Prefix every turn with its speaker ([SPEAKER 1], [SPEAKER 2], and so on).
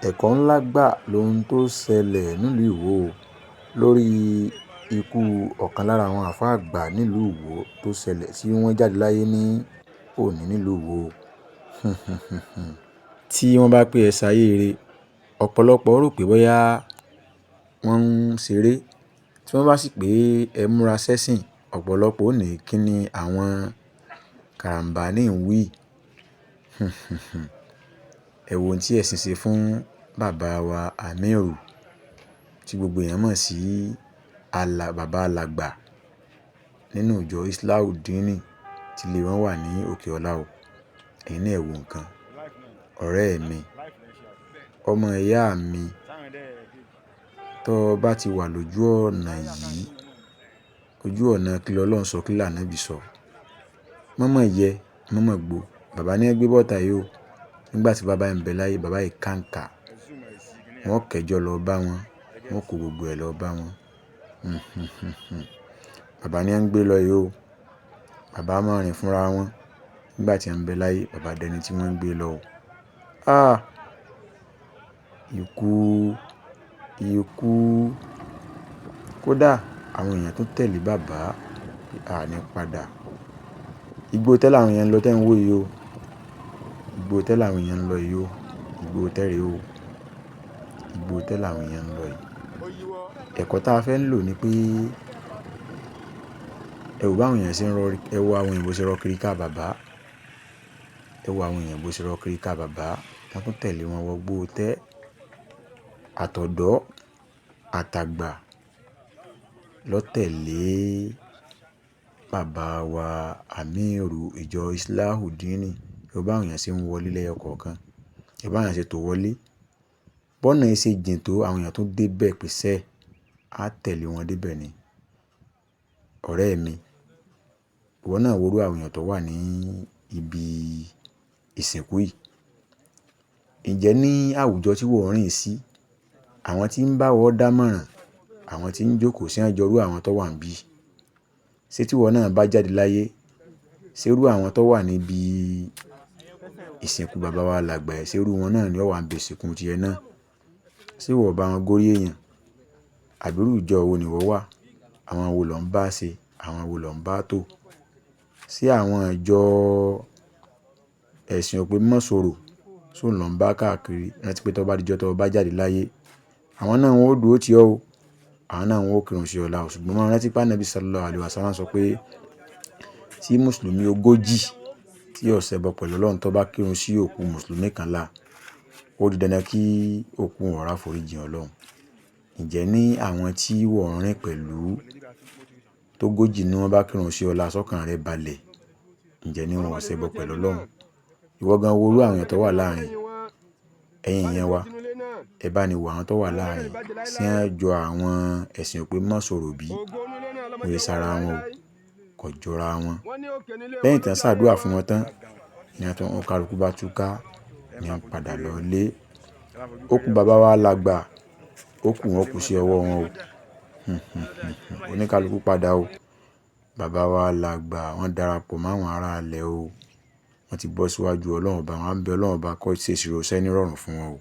[SPEAKER 1] Ẹ̀kọ́ ńlá gbáà lohun tó ṣẹlẹ̀ nílùú Iwọ o lórí ikú ọ̀kan lára àwọn àáfàá àgbà nílùú Iwọ tó ṣẹlẹ̀ tí wọ́n jáde láyé ní òní nílùú Iwọ. Tí wọ́n bá pé ẹ ṣayé ire, ọ̀pọ̀lọpọ̀ rò pé bóyá wọ́n ń ṣeré. Tí wọ́n bá sì pé ẹ múra sẹ́sìn, ọ̀pọ̀lọpọ̀ ó ní kí ni àwọn karambání ń wí. Ẹ wo ohun tí ẹ̀sìn ṣe fún bàbá wa Amiru tí gbogbo èèyàn mọ̀ sí bàbá alàgbà nínú ìjọ Islahudeenì tí ilé wọn wà ní Òkè Ọlá o. Ẹ̀yin náà ẹ wo nǹkan. Ọ̀rẹ́ mi, ọmọ ìyá mi, tó bá ti wà lójú ọ̀nà yìí, ojú ọ̀nà kí lọlọ́run sọ, kí l'Ànábì sọ. Mọ́mọ́ yẹ, mọ́mọ́ gbó. Bàbá ní ẹ gbé bọ́ta yìí o. Nígbà tí bàbá ń bẹ láyé, bàbá yìí kànkà. Wọ́n kẹjọ lọ bá wọn, wọ́n kó gbogbo ẹ̀ lọ bá wọn. Bàbá ní ẹ ń gbé lọ yìí o. Bàbá máa rìn fúnra wọn. Nígbà tí wọ́n ń bẹ láyé, bàbá dẹni tí wọ́n ń gbé lọ o. Ah! Ikú, ikú. Kódà àwọn èèyàn tó tẹ̀lé bàbá, a ní padà. Igbó tẹ́ làwọn èèyàn ń lọ tẹ́ ń wò yìí o. Igbó tẹ́ làwọn èèyàn ń lọ yìí o. Igbó tẹ́ rè o. Igbó tẹ́ làwọn èèyàn ń lọ yìí. Ẹ̀kọ́ tá a fẹ́ lò ní pé ẹ wo báwọn èèyàn ṣe ń rọ, ẹ wo àwọn èèyàn bó ṣe rọ kiri ká bàbá. Ẹ wo àwọn èèyàn bó ṣe rọ kiri ká bàbá. Wọ́n tún tẹ̀lé wọn wọ igbó tẹ́. Àtọ̀dọ́, àtàgbà ló tẹ̀lé bàbá wa Amiru ìjọ Islahudeenì. Ẹ wo báwọn èèyàn ṣe ń wọlé lẹ́yọ kọ̀ọ̀kan. Ẹ wo báwọn èèyàn ṣe tò wọlé. Bọ́nà yìí ṣe jìn tó, àwọn èèyàn tún dé bẹ́ẹ̀ pèsè. A tẹ̀lé wọn dé bẹ́ẹ̀ ni. Ọ̀rẹ́ mi, ìwọ náà wo irú àwọn èèyàn tó wà ní ibi ìsìnkú yìí. Ǹjẹ́ ní àwùjọ tí ìwọ ń rìn sí, àwọn tí ń bá ọ dámọ̀ràn, àwọn tí ń jókòó sí àjọrú àwọn tó wà níbí. Ṣé tí ìwọ náà bá jáde láyé, ṣé irú àwọn tó wà níbí ìsìnkú bàbá wa alàgbà yìí, ṣé irú wọn náà ni ó wà níbi ìsìnkú tí ẹ náà? Ṣé ìwọ ò bá wọn górí èèyàn? Àbí irú ìjọ wo ni ìwọ wà? Àwọn wo lò ń bá ṣe? Àwọn wo lò ń bá tò? Ṣé àwọn ìjọ ẹ̀sìn òpè mọ́sọ̀rọ̀ só ń lọ bá káàkiri? Rántí pé tó bá di ọjọ́ tó bá jáde láyé, àwọn náà wọn ó dúró tì ọ́ o. Àwọn náà wọn ó kírun sí ọ la o. Ṣùgbọ́n máa rántí pé Ànábì Sallallahu Alaihi Wasallam sọ pé tí Mùsùlùmí ogójì tí ó ṣẹbọ pẹ̀lú Ọlọ́run tó bá kírun sí òkú Mùsùlùmí kan lá, ó di dandan kí òkú wọn rà foríjìn Ọlọ́run. Ǹjẹ́ ní àwọn tí ìwọ ń rìn pẹ̀lú tógójì ni wọ́n bá kírun sí ọ la, sọ́kàn rẹ balẹ̀. Ǹjẹ́ ní wọn ò ṣẹbọ pẹ̀lú Ọlọ́run? Ìwọ gan wo irú àwọn èèyàn tó wà láàrin. Ẹ̀yin èèyàn wa, ẹ bá ni wo àwọn tó wà láàrin. Ṣé wọ́n jọ àwọn ẹ̀sìn òpè mọ́sọ̀rọ̀ bí? Wọ́n yé sára wọn o. Kò jọra wọn. Lẹ́yìn tí wọ́n ṣàdúrà fún wọn tán, ní wọ́n tún kálukú bá túká, ní wọ́n padà lọ ilé. Ó kú bàbá wa alàgbà, ó kù wọ́n kú sí ọwọ́ wọn o. Oníkálukú padà o. Bàbá wa alàgbà, wọ́n darapọ̀ mọ́ àwọn ará ilẹ̀ o. Wọ́n ti bọ́ síwájú Ọlọ́run ọba, wọ́n á bẹ Ọlọ́run ọba kó ṣe ìṣirò iṣẹ́ ní ìrọ̀rùn fún wọn o.